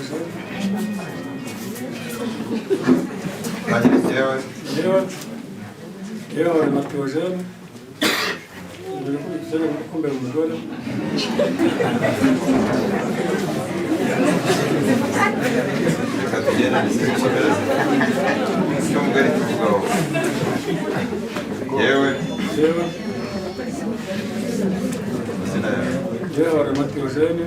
Théogène. Nanjye njyewe. Yewe, yewe Habarurema Théogène, mbere ko bigisabye kumbera umugore. Reka tugende dukomeze icyo mugari tuvugaho. Yewe. Yewe. Amazina yawe? Yewe Habarurema Théogène.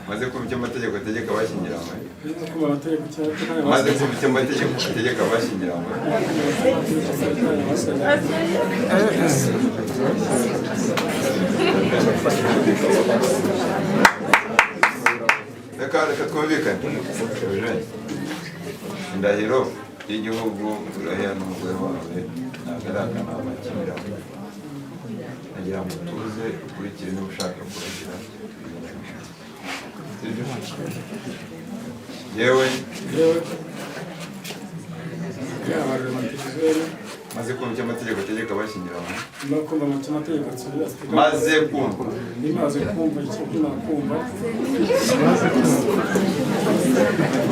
Maze kumva icyo amategeko ategeka abashyingiranywe. Maze kumva amategeko cyangwa Maze kumva icyo amategeko ategeka abashyingiranywe. Reka twumvikane. Eugene, indahiro y'igihugu urahira n'umugore wawe ntabwo ari akanama k'imiramo. Nagira ngo tuze ukurikire niba ushaka kurahira. Sibyo? Yewe. Yewe, yewe Habarurema Théogène. Maze kumva icyo amategeko ategeka abashyingiranywe. Maze kumva amategeko ategeka. Maze kumva. Maze kumva icyo kumva.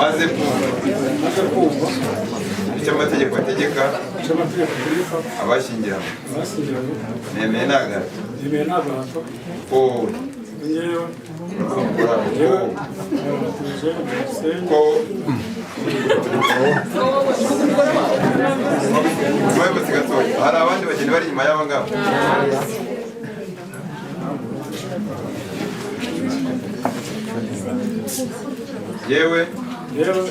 Maze kumva. Maze kumva. Icyo amategeko ategeka. Icyo amategeko ategeka. Abashyingiranywe. Abashyingiranywe. Nemeye nta gahato. Nemeye nta gahato. Ko wowe. Njyewe. Ko. Ko. Mwebutse gatoya. Hari abandi bageni bari inyuma y'aba ngaba. Yewe. Yewe.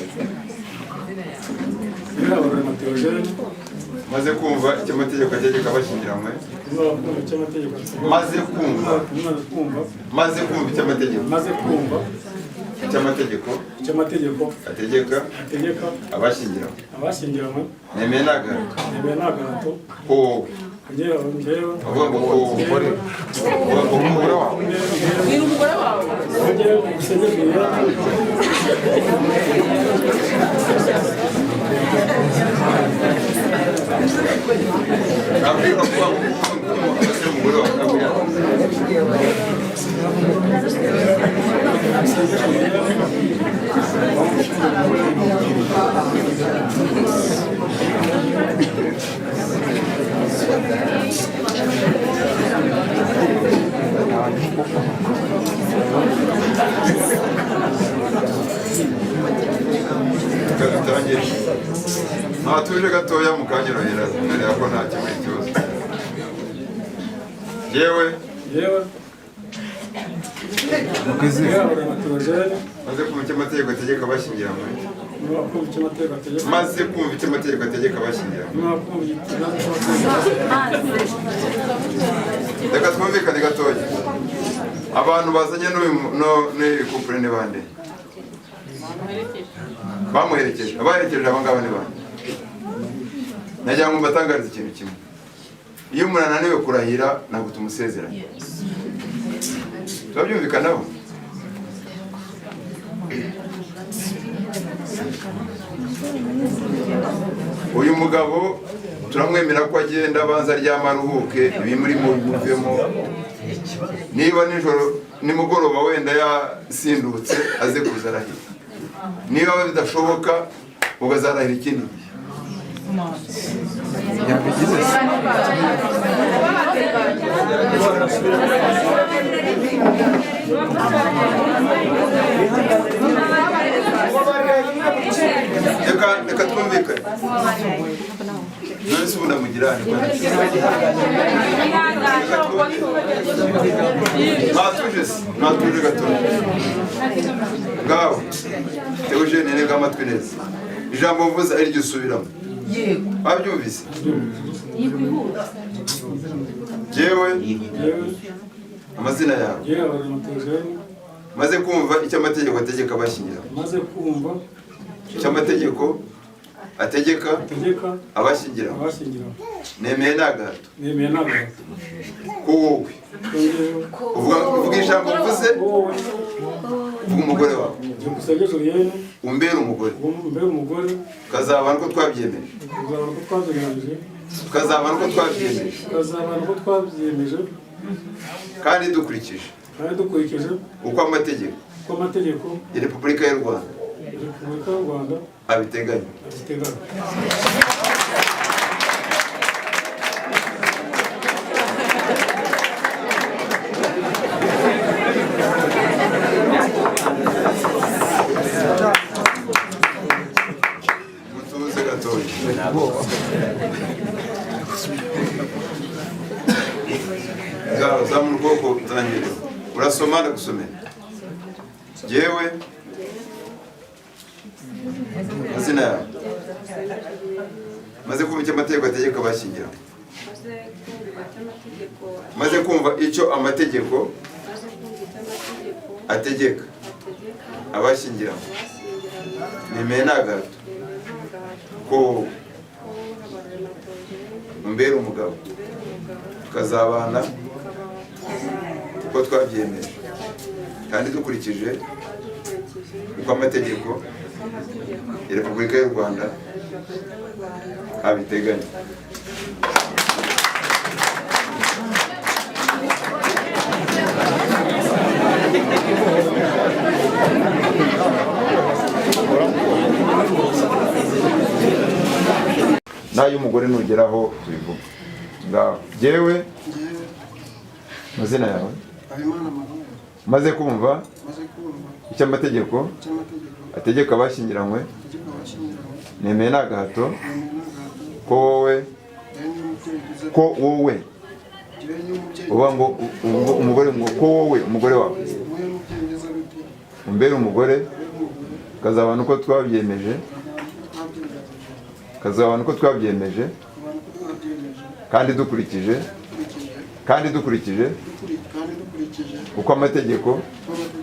Yewe Habarurema Théogène. Maze kumva icyo amategeko ategeka abashyingiranywe. Maze kumva. Maze kumva icyo amategeko. Maze kumva. Icyo amategeko. Icyo amategeko. Ategeka. Ategeka. Abashyingiranywe. Abashyingiranywe. Nemeye nta gahato. Nemeye nta gahato. Ko wowe. Njyewe, njyewe. Uvuga ngo ko wowe. Uvuga ngo umugore wawe. Bwira umugore wawe. Njyewe Byukusenge Julienne. Nabwira kuvuga ngo umugore wawe. Nabwira. Reka dutangire. Ntatuje gatoya mukanyorohera ndareba ko nta kimwe kibazo. Yewe. Yewe. Yewe Habarurema Théogène. Maze kumva icyo amategeko ategeka abashyingiranywe. Maze kumva icyo amategeko ategeka. Maze kumva icyo amategeko ategeka abashyingiranywe. Maze kumva icyo Reka twumvikane gatoya. Abantu bazanye n'uyu n'uyu couple ni bande? Bamuherekeje. Abaherekeje aba ngaba ni bande? Nagira ngo mbatangarize ikintu kimwe. Iyo umuntu ananiwe kurahira ntabwo tumusezeranya. Turabyumvikanaho? Uyu mugabo turamwemera ko agenda abanza aryama aruhuke, ibimurimo bimuvemo. Niba nijoro nimugoroba wenda yasindutse aze kuza arahira. Niba bidashoboka ukazarahira ikindi gihe. Reka twumvikane. None se ubu ndamugira nte? Mwatuje se? Mwatuje gatoya. Ngaho Theogene, ntega amatwi neza. Ijambo mvuze ari ryo usubiramo. Wabyumvise? Jewe, amazina yawe? Yewe Habarurema Théogène. Maze kumva icyo amategeko ategeka abashyingiranywe. Maze kumva. Icyo amategeko ategeka. Ategeka. Abashyingiranywe. Abashyingiranywe. Nemeye nta gahato. Nemeye nta gahato. Ko wowe. Uvuga ijambo mvuze. Uvuga umugore wawe. Byukusenge Julienne. Umbere umugore. Umbere umugore. Tukazabana uko twabyiyemeje. Tukazabana uko twabyiyemeje. Tukazabana uko twabyiyemeje. Tukazabana uko twabyiyemeje. Kandi dukurikije. Kandi dukurikije. Uko amategeko. Uko amategeko ya Repubulika y'u Rwanda ya Repubulika y'u Rwanda abiteganya. Abiteganya. Mutuze gatoya. Ngaho zamura ukuboko utangire. Urasoma, ndagusomera. Jyewe, amazina yawe, maze kumva icyo amategeko ategeka abashyingiranywe, maze kumva icyo amategeko ategeka abashyingiranywe, nemeye nta gahato ko wowe umbera umugabo, tukazabana uko twabyiyemeje kandi dukurikije uko amategeko ya Repubulika y'u Rwanda abiteganya. N'ay'umugore nugeraho tubivuga. Ngaho, jyewe, amazina yawe, Habimana Emmanuel, maze kumva maze kumva icyo amategeko icyo amategeko ategeka abashyingiranywe, ategeka abashyingiranywe, nemeye nta gahato nemeye nta gahato ko wowe njyewe n'umubyeyi ugize ko wowe njyewe n'umubyeyi uba ngo umugore ngo ko wowe umugore wawe wowe n'umubyeyi ugeze gute umbere umugore, ube umugore, ukazabana uko twabyiyemeje, tukazabana uko twabyiyemeje, ukazabana uko twabyiyemeje tukabana uko twabyiyemeje kandi dukurikije dukurikije kandi dukurikije kandi dukurikije uko amategeko uko amategeko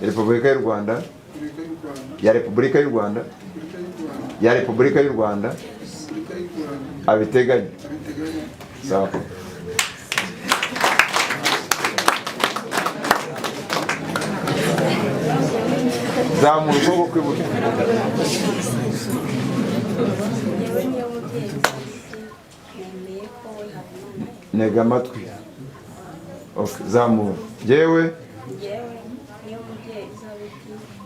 ya Repubulika y'u Rwanda Repubulika y'u Rwanda ya Repubulika y'u Rwanda Repubulika y'u Rwanda ya Repubulika y'u Rwanda Repubulika y'u Rwanda abiteganya. abiteganya. Sawa. Zamura ukuboko kw'iburyo. Njyewe niyo mubyeyi Elizabeth, nemeye ko we Habimana Ntega amatwi. Okay, zamura. Jyewe Njyewe niyo mubyeyi Elizabeth,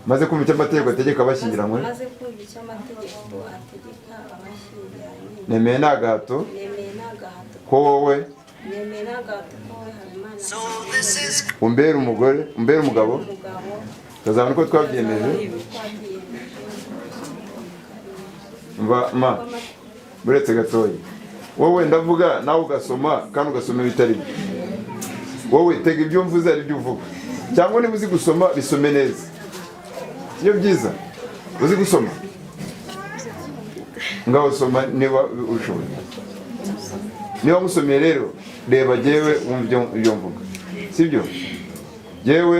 maze kumva icyo amategeko ategeka abashyingiranywe, maze kumva icyo amategeko ategeka abashyingiranywe, nemeye nta gahato nemeye nta gahato ko wowe nemeye nta gahato ko wowe Habimana umbera umugore, umbera umugabo, umugabo, tukazabana uko twabyiyemeje. twabyiyemeje. Mva ma buretse gatoya, wowe ndavuga nawe ugasoma kandi ugasoma ibitari byo. Wowe tega ibyo mvuze ari byo uvuga, cyangwa niba uzi gusoma bisome neza, sibyo byiza? Uzi gusoma? Ngaho soma niba ushoboye. Niba musomeye rero reba jyewe wumva ibyo mvuga, sibyo? Jyewe Njyewe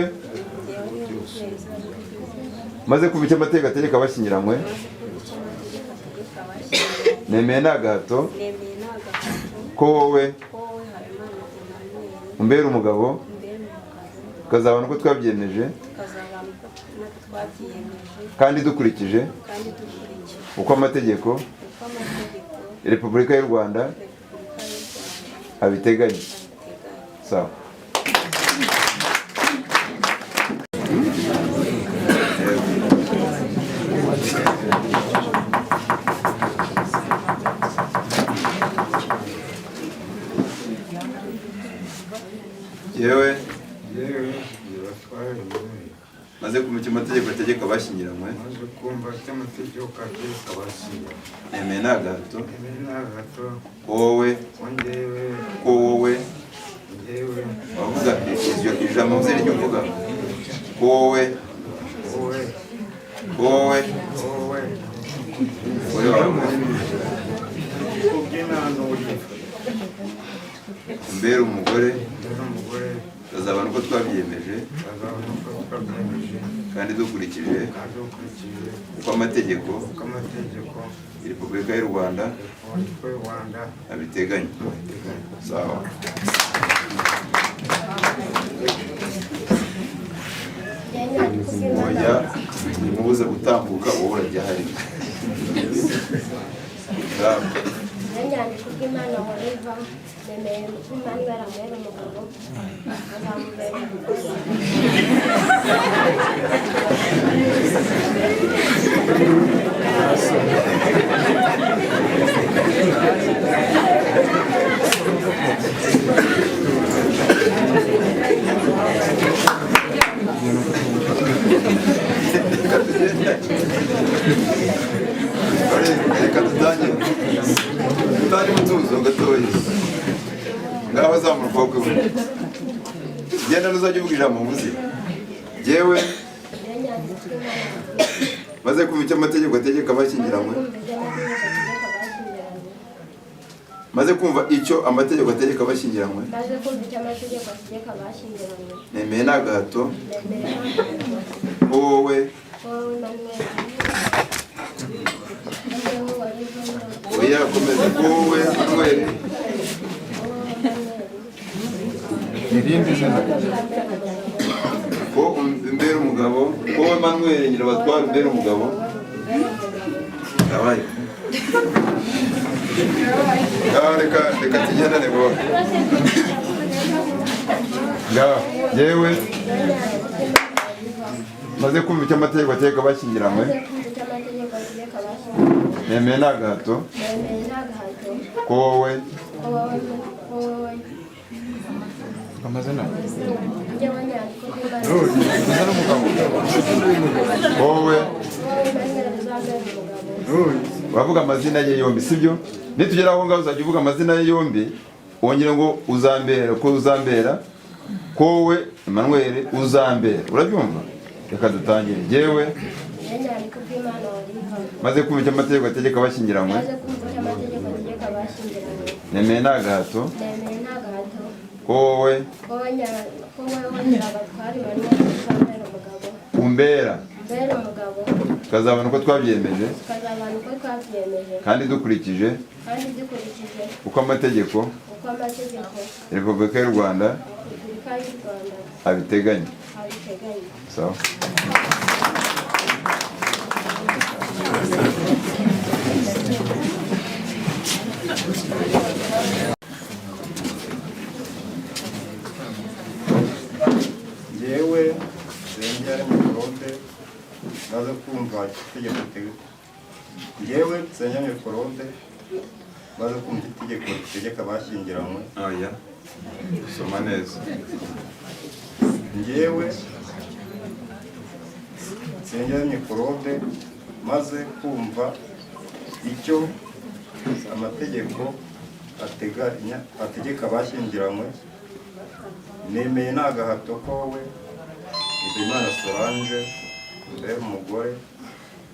niyo mubyeyi Elizabeth, maze kumva icyo amategeko ategeka abashyingiranywe, maze kumva icyo amategeko ategeka abashyingiranywe, nemeye nta gahato nemeye nta gahato ko wowe ko wowe Habimana Emmanuel umbera umugabo, umbera umugabo, tukazabana uko twabyiyemeje tukazabana uko twabyiyemeje kandi dukurikije kandi dukurikije uko amategeko uko amategeko ya Repubulika y'u Rwanda Repubulika y'u Rwanda abiteganya. abiteganya. Sawa. Yewe Yewe Nyiratware Emmanuel, maze kumva icyo amategeko ategeka abashyingiranywe, maze kumva icyo amategeko ategeka abashyingiranywe, nemeye nta gahato nemeye nta gahato ko wowe ko njyewe ko wowe njyewe wavuga iryo ijambo mvuze iryo uvuga ko wowe wowe ko wowe wowe wowe wawe kubyinanuriye umbere umugore, mbere umugore, tukazabana uko twabyiyemeje azabona uko twabyiyemeje kandi dukurikije kandi dukurikije uko amategeko uko amategeko ya Repubulika y'u Rwanda Repubulika y'u Rwanda abiteganya. abiteganya. Sawa. Oya, ntimubuze gutambuka, wowe urajya hariya. Ngaho. Nyandiko bw'Imana Oliva, nemeye ko Emmanuel ambera umugabo, azamubera umugore. Reka tutangire tutari mutuzo gatoya. Ngaho zamura ukuboko kw'iburyo, genda ntuzajya uvuga ijambo mvuze. Jyewe Nyandiko bw'Imana maze kumva icyo amategeko ategeka abashyingiranywe, maze kumva icyo amategeko ategeka abashyingiranywe, maze kumva icyo amategeko ategeka abashyingiranywe, maze kumva icyo amategeko ategeka abashyingiranywe, nemeye nta gahato nemeye nta gahato ko wowe wowe Emmanuel noneho Oliva oya komeza, ko wowe Manuel wowe Emmanuel Irindi zina. ko umbera umugabo, ko wowe Manuel Nyirabatware umbera umugabo. Ndabaye. Ngaho reka reka tugendane vuba. Ngaho yewe maze kumva icyo amategeko ategeka abashyingiranywe, maze kumva icyo amategeko ategeka abashyingiranywe, nemeye nta gahato nemeye nta gahato ko wowe ko wowe Amazina. njyewe Nyandiko bw'Imana Amazina n'umugabo. wowe wowe Emmanuel uzambera umugabo. uravuga amazina ye yombi, sibyo? Nitugera aho ngaho uzajya uvuga amazina ye yombi, wongere ngo uzambera, ko uzambera, ko wowe Emmanuel uzambera. Urabyumva? Reka dutangire. Jyewe Nyandiko bw'Imana Oliva, maze kumva icyo amategeko ategeka abashyingiranywe, maze kumva icyo amategeko ategeka abashyingiranywe, nemeye nta gahato nemeye nta gahato ko wowe ko wowe Nyirabatware Emmanuel uzambera umugabo, umbera, umbera umugabo, tukazabona uko twabyemeje, tukazabana uko twabyemeje, kandi dukurikije kandi dukurikije uko amategeko uko amategeko ya Repubulika y'u Rwanda Repubulika y'u Rwanda abiteganya. abiteganya. Sawa. Njyewe Nsengiyaremye Claude maze kumva itegeko ritegeka, njyewe Nsengiyaremye Claude maze kumva itegeko ritegeka abashyingiranywe, Oya. Soma neza. njyewe Nsengiyaremye Claude maze kumva icyo amategeko ateganya ategeka abashyingiranywe, nemeye nta gahato ko wowe Nizeyimana Solange umbera umugore,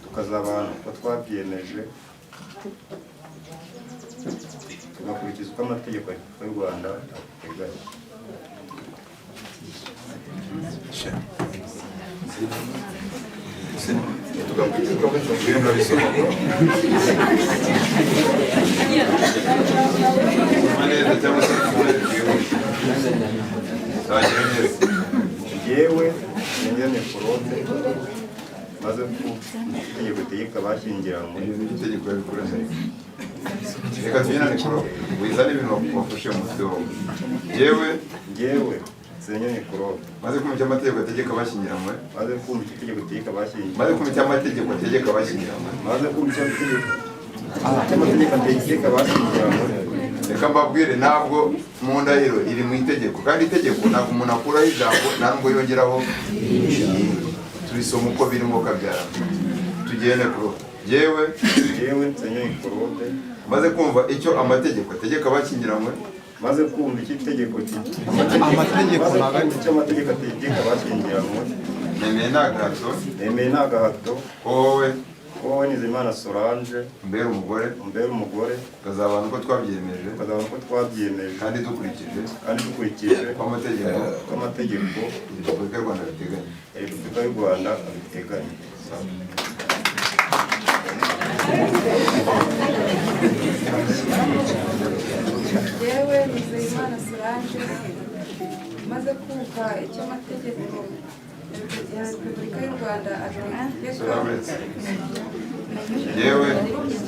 tukazabana uko twabyiyemeje, tugakurikiza uko amategeko y'u Rwanda ateganya. Soma neza cyangwa se twihute. Tangira neza. Njyewe Nsengiyaremye Claude maze ku itegeko ritegeka abashyingiranywe, Ibintu by'itegeko babikora neza. Reka tugendane kuro. Wizane ibintu wafashe mu mutwe wawe. Jyewe njyewe Nsengiyaremye Claude maze kumva icyo amategeko ategeka abashyingiranywe, maze kumva icyo itegeko ritegeka abashyingiranywe, maze kumva icyo amategeko ategeka abashyingiranywe, maze kumva icyo amategeko ategeka abashyingiranywe, reka mbabwire, ntabwo mu ndahiro iri mu itegeko, kandi itegeko ntabwo umuntu akuraho ijambo nta nubwo yongeraho irindi. Tubisoma uko birimo kabyara. Tugende kuro. Jyewe njyewe Nsengiyaremye Claude maze kumva icyo amategeko ategeka abashyingiranywe, maze kumva icyo itegeko maze kumva icyo amategeko ategeka abashyingiranywe, nemeye nta gahato nemeye nta gahato ko wowe ko wowe Nizeyimana Solange umbera umugore, umbera umugore, tukazabana uko twabyiyemeje, tukazabana uko twabyiyemeje, kandi dukurikije kandi dukurikije uko amategeko uko amategeko ya Repubulika y'u Rwanda abiteganya. ya Repubulika y'u Rwanda abiteganya. Yewe Nizeyimana Solange maze kumva icyo amategeko ya Repubulika y'u Rwanda ategeka, Yewe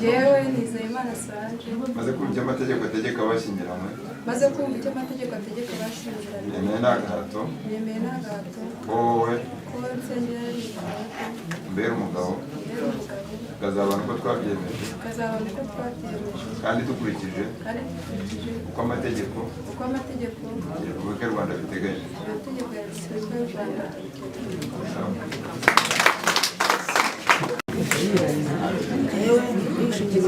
Njyewe Nizeyimana Solange, Maze kumva icyo amategeko ategeka abashyingiranywe, maze kumva icyo amategeko ategeka abashyingiranywe, nemeye nta gahato nemeye nta gahato ko wowe ko Nsengera Claude umbera umugabo, umbera umugabo, tukazabana uko twabyemeje, tukazabona uko twabyemeje, kandi dukurikije kandi dukurikije uko amategeko uko amategeko ya Repubulika y'u Rwanda abiteganya. Amategeko ya Repubulika y'u Rwanda abiteganya. Yewe nishingiye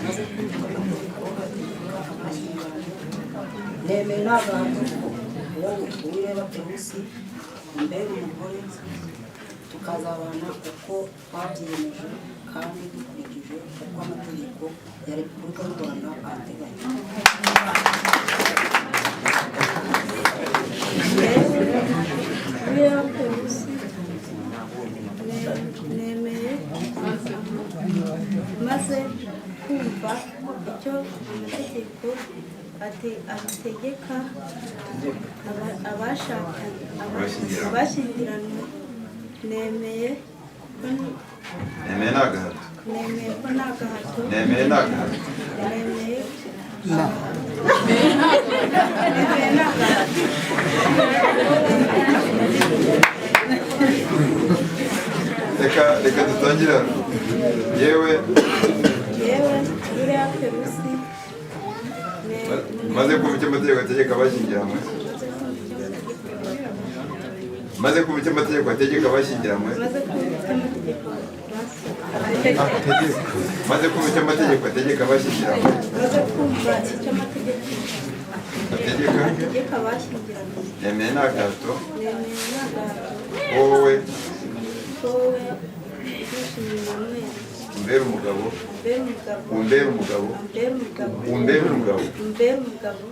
maze kumva amategeko ategeka abashyingiranywe, nemeye nta gahato ko wowe Uwireba Tewusi umbera umugore, tukazabana uko twabyiyemeje kandi dukurikije uko amategeko ya Repubulika y'u Rwanda ateganya. Uwireba Tewusi, nemeye maze kumva icyo amategeko abitegeka abashakanye, abashyingiranywe, nemeye ko Nemeye nta gahato. Nemeye ko nta gahato. Nemeye nta gahato. Nemeye nemeye nta gahato. Reka dutangire hano. Yewe Yewe Uwireba Tewusi, maze kumva icyo amategeko ategeka abashyingiranywe, maze kumva icyo amategeko ategeka abashyingiranywe, maze kumva icyo amategeko maze kumva icyo amategeko ategeka abashyingiranywe, maze kumva icyo amategeko ategeka, ategeka abashyingiranywe, nemeye nta gahato nemeye nta gahato ko wowe ko wowe Ndishimye Emmanuel umbera umugabo, umbera umugabo, umbera umugabo, umbera umugabo, umbera umugabo, umbera umugabo,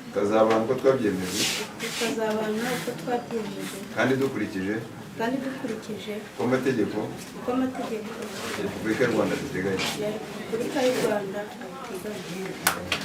tukazabana uko twabyemeje, tukazabana uko twabyemeje, kandi dukurikije kandi dukurikije uko amategeko uko amategeko ya Repubulika y'u Rwanda abiteganya. Ya Repubulika y'u Rwanda abiteganya.